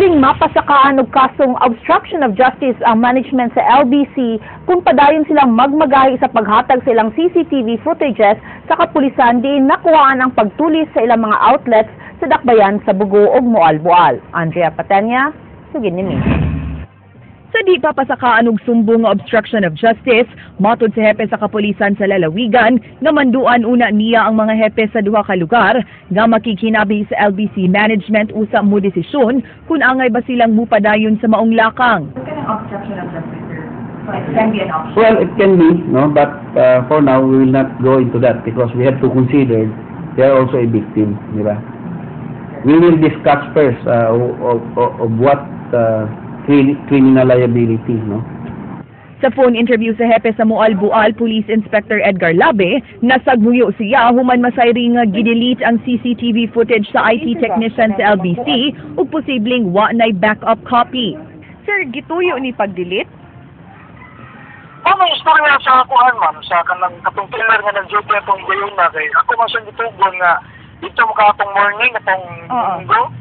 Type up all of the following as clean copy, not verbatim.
Posibleng mapasakaan og kasong obstruction of justice ang management sa LBC kung padayon silang magmagahi sa paghatag sa ilang CCTV footages sa kapulisan diin nakuhaan ang pagtulis sa ilang mga outlets sa Dakbayan sa Bogo ug Moalboal. Andrea Patenya, sugid ni. Sa di pa pasakaan og sumbong nga obstruction of justice, matod sa hepe sa kapulisan sa lalawigan nga manduan una niya ang mga hepe sa duha ka lugar nga makikinabi sa LBC management usa mo desisyon kung angay ba silang mupadayon sa maong lakang. Obstruction of justice, sir? So it can be an option. Well, it can be, no, but for now we will not go into that because we have to consider they are also a victim, di ba? We will discuss first of what criminal liability, no? Sa phone interview sa hepe sa Moalboal, Police Inspector Edgar Labe, nasagmuyo siya human masayri nga gidelete ang CCTV footage sa IT technician sa LBC ug posibleng wa nay backup copy. Sir, gituyo ni pag-delete? Mao istorya sa kuan, ma'am, sa kanang katong teller nga nag-duty atong gayon na kay ako man siyang gitugon nga dito mo ka atong morning atong linggo.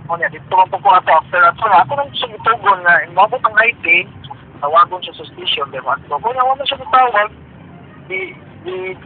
O niya, dito man po ko ato after ato na ako nang siyang gitugon nga inabot ang IT, tawagon siya sa station, di ba? Ato ko niya, wala siya gitawag. Di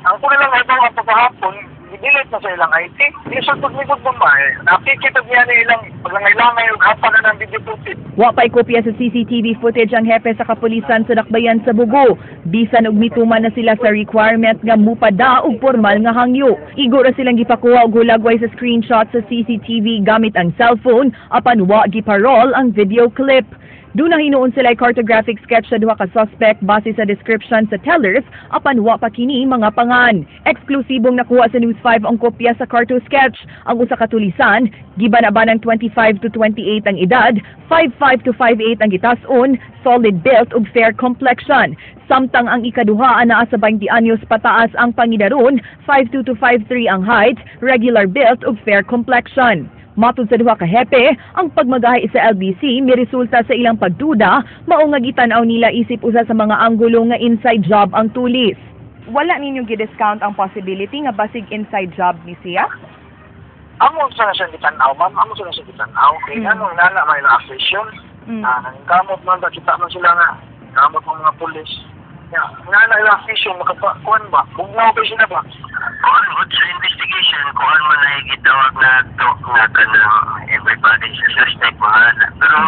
ang ko na lang ay ang pagkahapon, i-delete na sa ilang IT. Di siya pagligod mo ba eh. Nakikita niya ni ilang paglangay-langay ug hapa na ng video footage. Wa pa'y kopya sa CCTV footage ang hepe sa kapulisan sa Dakbayan sa Bogo. Bisan og mituman na sila sa requirement nga mupada og formal nga hangyo. Igo ra silang gipakuha og hulagway sa screenshot sa CCTV gamit ang cellphone apan wa giparol ang video clip. Duna hinuon sila cartographic sketch sa duha ka suspect base sa description sa tellers apan wa pa kini mga pangan. Eksklusibong nakuha sa News 5 ang kopya sa carto sketch. Ang usa ka tulisan giban-abanang 25 to 28 ang edad, 5'5 to 5'8 ang gitas-on, solid built ug fair complexion. Samtang ang ikaduha anaa sa 20 anyos pataas ang pangidaron, 5'2 to 5'3 ang height, regular built ug fair complexion. Matod sa duha ka hepe, ang pagmagahi sa LBC miresulta sa ilang pagduda, mao nga gitan-aw nila isip usa sa mga anggulo nga inside job ang tulis. Wala ninyo gi-discount ang possibility nga basig inside job ni siya? Amo sa na siya gitan-aw, ma'am. Amo sa na siya gitan-aw. Kay anong nana may na-affliction. Ah, nangkamot man ba, kita man sila nga. Kamot ng mga pulis. Ya, nga na ila affliction, makakuan ba? Bugnaw kay sila ba? Kuan gud sa investigation, kuan man ay gitawag na to nga kanang everybody sa suspect mga ana. Pero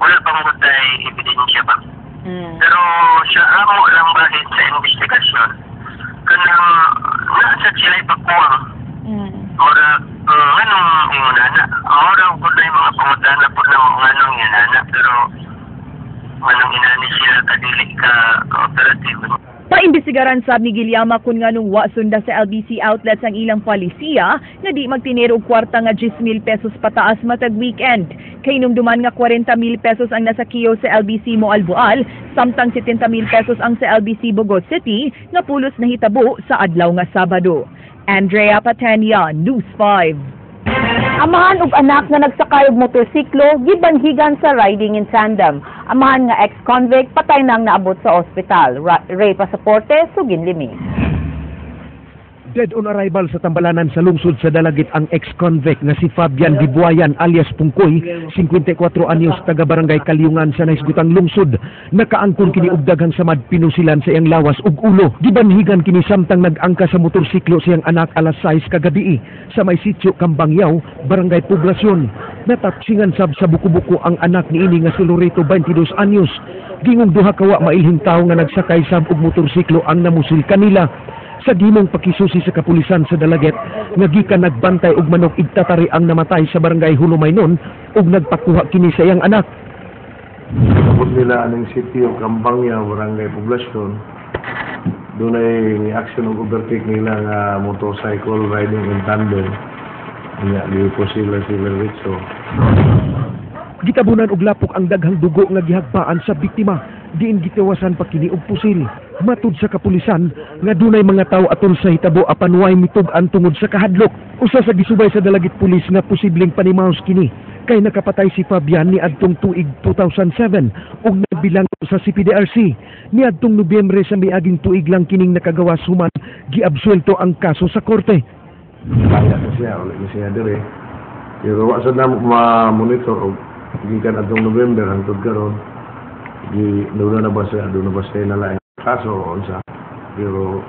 wala pa mo tay ebidensya ba. Pero sa amo lang bahin sa investigasyon, kanang naa sa sila ipakuwang. Mura, anong ingon ana? Mura gud na yung mga pangutana po na nganong yun ana, pero manong inani sila kadili ka cooperative. Paimbestigaran sab ni Gilyama kung nganong wa sunda sa LBC outlets ang ilang polisiya nga di magtinero og kwarta nga 10,000 pesos pataas matag weekend. Kay numduman nga 40,000 pesos ang nasakiyo sa LBC Moalboal, samtang 70,000 pesos ang sa LBC Bogo City nga pulos nahitabo sa adlaw nga Sabado. Andrea Patenia, News 5. Amahan ug anak nga nagsakay og motorsiklo gibanhigan sa riding in tandem. Amahan nga ex-convict patay nang naabot sa ospital. Ray Pasaporte, Sugin Limi. Dead on arrival sa Tambalanan sa lungsod sa Dalaguete ang ex-convict nga si Fabian Dibuayan alias Pungkoy, 54 anyos, taga Barangay Kalyungan sa nahisgutang lungsod. Nakaangkon kini og daghang samad pinusilan sa iyang lawas ug ulo. Gibanhigan kini samtang nag-angka sa motorsiklo sa iyang anak alas 6 kagabi sa may sitio Kambangyaw, Barangay Poblacion. Natapsingan sab sa buko-buko ang anak niini nga si Loreto, 22 anyos. Gingong duha ka wa mailhing tawo nga nagsakay sab og motorsiklo ang namusil kanila. Sa gimong pakisusi sa kapulisan sa Dalaguete nga gikan nagbantay og manok igtatari ang namatay sa Barangay Hulumaynon ug nagpakuha kini sa iyang anak. Abot nila aning sitio Kambangya, Barangay Poblacion. Doon ay action og overtake nila nga motorcycle riding in tandem. Nya po sila sila Ritso. Gitabunan og lapok ang daghang dugo nga gihagpaan sa biktima diin gitiwasan pa kini og pusil. Matud sa kapulisan nga dunay mga tawo atol sa hitabo apan way mitug-an tungod sa kahadlok. Usa sa gisubay sa Dalaguete Police nga posibleng panimaos kini kay nakapatay si Fabian ni adtong tuig 2007 ug nabilanggo sa CPDRC. Niadtong Nobyembre sa miaging tuig lang kining nakagawas human giabsuelto ang kaso sa korte. Kaya na siya, ulit na siya dire. Pero wa sa namo ma-monitor og Gikan atong November hangtod karon, gi doon na ba siya nalain kaso o unsa. Pero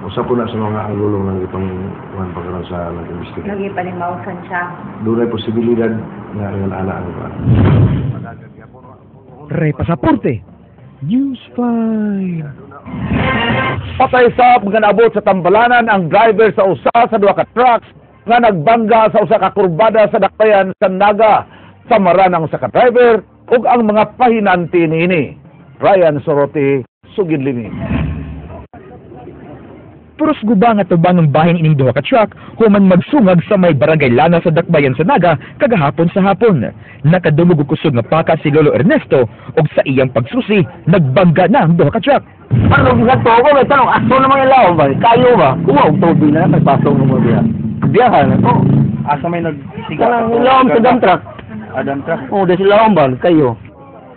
usa po na sa mga angulo ng itong kuan pa karon sa nag-investigate. Naging siya. Doon ay posibilidad nga ingon ana ang kuan. Ray Pasaporte, News 5. Patay sa mga naabot sa tambalanan ang driver sa usa sa duha ka trucks nga nagbangga sa usa ka kurbada sa Dakbayan sa Naga. Samaran ang usa ka driver ug ang mga pahinanti niini. Ryan Sorote, sugid limi. Puros guba nga tubang ang bahin ining duha ka truck human magsungag sa may barangay Lana sa Dakbayan sa Naga kagahapon sa hapon. Nakadumog og kusog nga paka si Lolo Ernesto ug sa iyang pagsusi nagbangga na ang duha ka truck. Ano gisadto ko may tanong aso naman ilaw ba? Kayo ba? Kuha og tubig na may pasong mo diha. Biyahan na to. Asa may nagsiga? Kanang ilawom sa dump truck. Ah, dump truck. Oh, di sila ba kayo.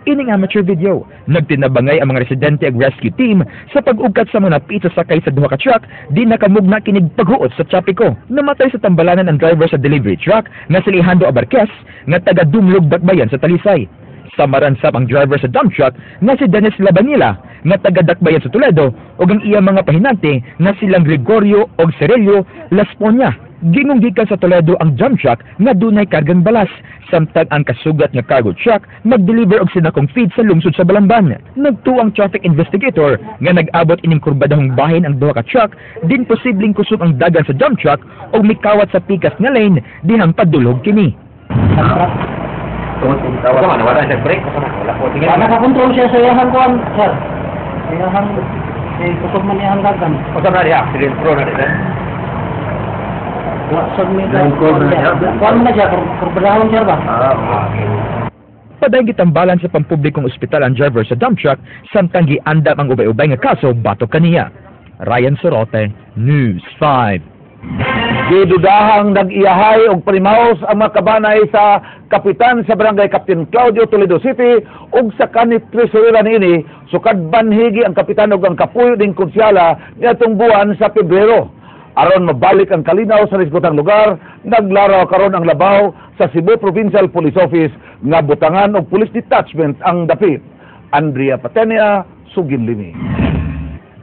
Ining amateur video, nagtinabangay ang mga residente ug rescue team sa pag-ugkat sa mga napit sa sakay sa duha ka truck, di nakamugna kinig paghuot sa trapiko. Namatay sa tambalanan ang driver sa delivery truck nga si Alejandro Abarquez nga taga Dumlog, Dakbayan sa Talisay. Samaran sab ang driver sa dump truck nga si Dennis Labanila nga taga Dakbayan sa Toledo ug ang iyang mga pahinante nga silang Gregorio ug Cerelio Lasponya. Gingong gikan sa Toledo ang dump truck nga dunay kargang balas, samtang ang kasugat nga cargo truck nagdeliver og sinakong feed sa lungsod sa Balamban. Nagtuo ang traffic investigator nga nag-abot ining kurbadahong bahin ang duha ka truck din posibleng kusog ang dagan sa dump truck og mikawat sa pikas nga lane dihang padulhog kini. Wala siya brake. Wala po. Tingnan. Nakakontrol siya sa iyang kuan, sir. Iyang eh kusog man iyang dagan. Usa na diha, accident prone na diha. Wa sad may kuan man na siya, kurbadahon sir ba? Ah, okay. Padayon gitambalan sa pampublikong ospital ang driver sa dump truck samtang giandam ang ubay-ubay nga kaso batok kaniya. Ryan Sorote, News 5. Gidudahang nag-iyahay og panimaos ang mga kabanay sa kapitan sa barangay Captain Claudio, Toledo City ug sa kanit treasurer niini sukad banhigi ang kapitan ug ang kapuyo ning konsyala niadtong buwan sa Pebrero. Aron mabalik ang kalinaw sa nisgotang lugar, naglaraw karon ang labaw sa Cebu Provincial Police Office nga butangan og police detachment ang dapit. Andrea Patenia, sugid limi.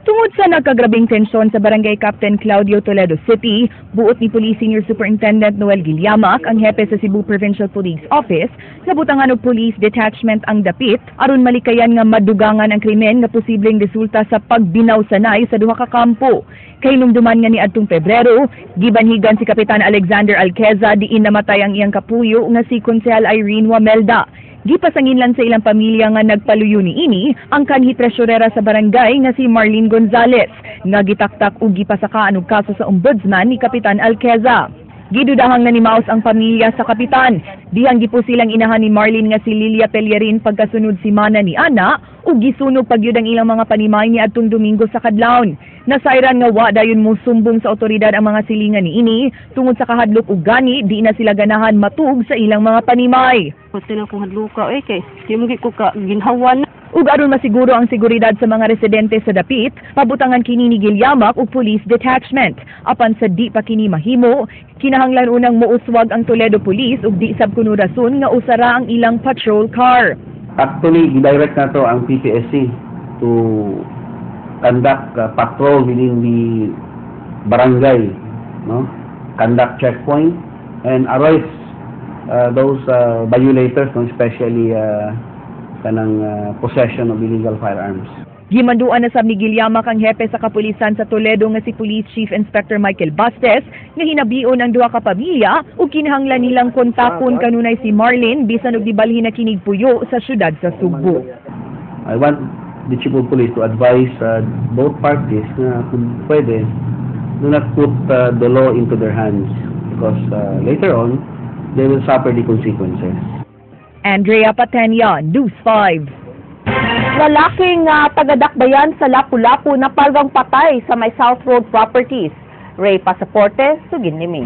Tungod sa nagkagrabing tensyon sa Barangay Captain Claudio, Toledo City, buot ni Police Senior Superintendent Noel Gilyamac, ang hepe sa Cebu Provincial Police Office, nga butangan og police detachment ang dapit aron malikayan nga madugangan ang krimen nga posibleng resulta sa pagbinawsanay sa duha ka kampo. Kahinumduman nga niadtong Pebrero, gibanhigan si Kapitan Alexander Alqueza diin namatay ang iyang kapuyo nga si Konsehal Irene Wamelda. Gipasanginlan sa ilang pamilya nga nagpaluyo niini ang kanhi treasurera sa barangay nga si Marlene Gonzales nga gitaktak ug gipasakaan og kaso sa ombudsman ni Kapitan Alqueza. Gidudahang nanimaos ang pamilya sa kapitan. Dihang gipusilang inahan ni Marlene nga si Lilia Pellerin pagkasunod si Mana ni Ana ug gisunog pagyud ang ilang mga panimay ni adtong Domingo sa kadlawon. Nasayran nga wa dayon mo sumbong sa otoridad ang mga silingan niini tungod sa kahadlok ug gani di na sila ganahan matug sa ilang mga panimay. Pati na kong hadluka eh kay di mo ko ka ginhawan. Ug aron masiguro ang seguridad sa mga residente sa dapit, pabutangan kini ni Gilyamac og police detachment. Apan sa di pa kini mahimo, kinahanglan unang muuswag ang Toledo Police ug di sab kuno rason nga usara ang ilang patrol car. Actually, gidirect na to ang PPSC to conduct patrol within the barangay, no? Conduct checkpoint and arrest those violators, no? Especially kanang possession of illegal firearms. Gimanduan na sab ni Gilyamac ang hepe sa kapulisan sa Toledo nga si Police Chief Inspector Michael Bastes nga hinabion ang duha ka pamilya ug kinahanglan nilang kontakon kanunay si Marlene bisan og gibalhin na kinig puyo sa syudad sa Sugbo. I want the Chief of Police to advise both parties na kung pwede, do not put the law into their hands because later on, they will suffer the consequences. Andrea Patenia, News 5. Lalaking taga-Dakbayan sa Lapu-Lapu na palgang patay sa may South Road Properties. Ray Pasaporte, sugid limi.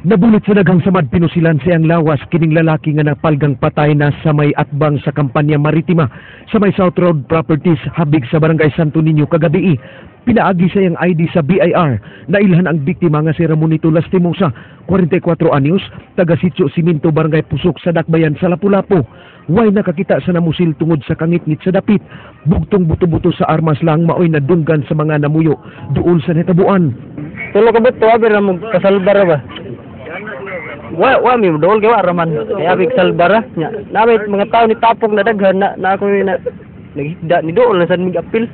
Nabulit sa daghang samad, pinusilan siyang lawas kining lalaki nga napalgang patay na sa may atbang sa Kampanya Maritima sa may South Road Properties habig sa Barangay Santo Niño kagabii. Pinaagi sa iyang ID sa BIR, nailhan ang biktima nga si Ramonito Lastimosa, 44 anyos, taga Sitio Siminto, Barangay Pusok sa Dakbayan sa Lapu-Lapu. Way nakakita sa namusil tungod sa kangitngit sa dapit. Bugtong buto-buto sa armas lang maoy nadunggan sa mga namuyo duol sa nahitabuan. Tulo ka buto, abi ra mo kasalbar ba? Wa wa mi dol kay wa raman. Kaya abi salbar nya. Namit mga tao ni tapok na daghan na, na ako na naghigda ni dool na sad mig apil.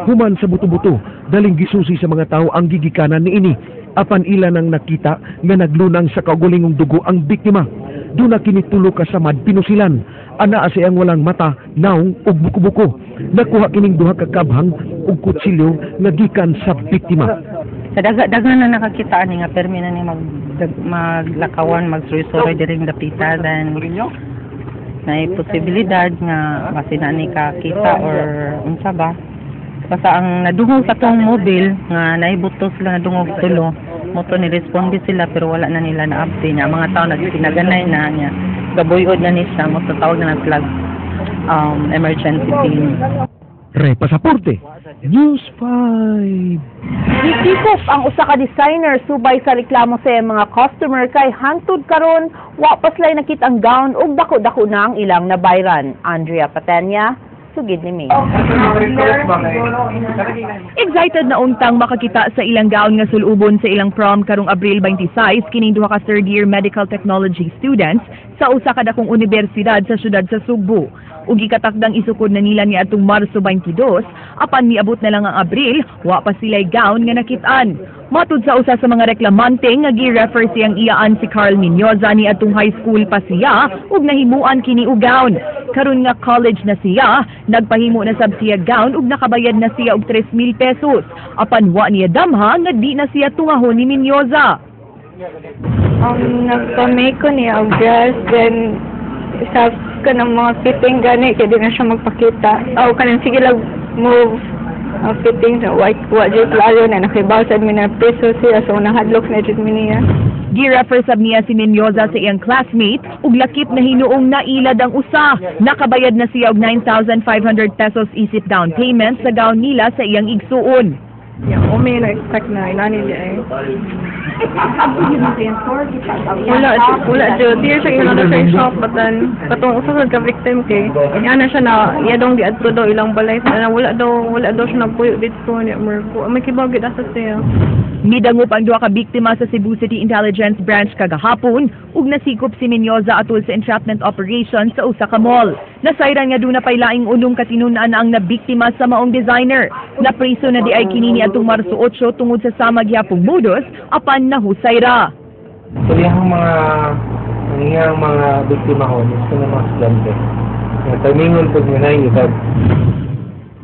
Human sa buto-buto, daling gisusi sa mga tao ang gigikanan niini. Apan ila nang nakita nga naglunang sa kaugulingong dugo ang biktima. Duna kini tulo ka samad pinusilan. Anaa sa iyang walang mata, naong ug buko-buko. Nakuha kining duha ka kabhang ug kutsilyo nga gikan sa biktima. Sa daga daghan na nakakita ani nga permi na ni maglakawan, magsuroy-suroy diri dapita, then naay posibilidad nga basi na ni kakita or unsa ba. Basta ang nadungog sa tong mobile nga naibuto sila, nadungog tulo mo to, ni responde sila pero wala na nila na update niya. Mga tao nagpinaganay na niya, gabuyod na ni siya mo, tawag na sila emergency team. Re Pasaporte, News 5. Gitikop ang usa ka designer subay sa reklamo sa iyang mga customer kay hangtod karon wa pa sila nakita ang gown ug dako-dako na ang ilang nabayran. Andrea Patenya, sugid ni May. Excited na untang makakita sa ilang gown nga sulubon sa ilang prom karong Abril 26 kining duha ka third year medical technology students sa usa ka dakong universidad sa syudad sa Sugbo. Ug gikatakdang isukod na nila niadtong Marso 22, apan miabot na lang ang Abril, wa pa sila'y gown nga nakit-an. Matud sa usa sa mga reklamante nga gi-refer siyang iyaan si Carl Miñoza ni atong high school pa siya ug nahimuan kini og gown. Karon nga college na siya, nagpahimo na sab siya gown ug nakabayad na siya og 3,000 pesos. Apan wa niya damha nga di na siya tungahon ni Miñoza. Nagpa-make ko niya og dress, then sa kanang mga fitting gani kay di na siya magpakita. Aw, kanang sige lang move ang fitting sa white, wa jud klaro na nakibaw sad mi na preso siya, so nahadlok na jud mi niya. Gi-refer sab niya si Mendoza sa iyang classmate ug lakip na hinuong nailad ang usa. Nakabayad na siya og 9,500 pesos isip down payment sa gown nila sa iyang igsuon. Yeah, o may na-expect na inani niya eh. Wala, wala jud. Di siya ingon na sa shop, but then, katong usa sad ka victim kay, yan na siya na, iya dong giadto daw ilang balay, na wala daw siya nagpuyo dito niya, Marco. May kibaw gid asa siya. Midangop ang duha ka biktima sa Cebu City Intelligence Branch kagahapon ug nasikop si Mendoza atol sa entrapment operation sa usa ka mall. Nasayran nga duna pay laing unom ka tinun-an ang nabiktima sa maong designer. Napriso na di ay kini niadtong Marso 8 tungod sa sama gihapong modus apan nahusay ra. So, iyang mga ang iyang mga biktima ko is ng mga estudyante. Nga termingon pud nga naay edad.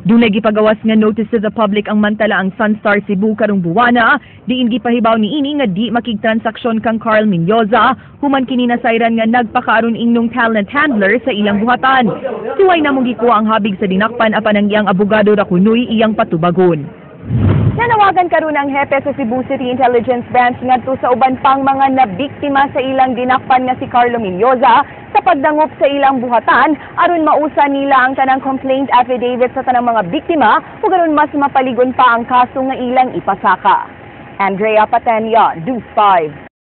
Dunay gipagawas nga notice to the public ang mantala ang Sunstar Cebu karong buwana, diin gipahibaw niini nga di makigtransaksyon kang Carl Mendoza, human kini nasayran nga nagpakaaron ingnong talent handler sa ilang buhatan. Suway namong gikuha ang habig sa dinakpan apan ang iyang abogado ra kunoy iyang patubagon. Nanawagan karon ang hepe sa Cebu City Intelligence Branch ngadto sa uban pang mga nabiktima sa ilang dinakpan nga si Carlo Mendoza sa pagdangop sa ilang buhatan aron mausa nila ang tanang complaint affidavit sa tanang mga biktima ug aron mas mapaligon pa ang kaso nga ilang ipasaka. Andrea Patenya, News 5.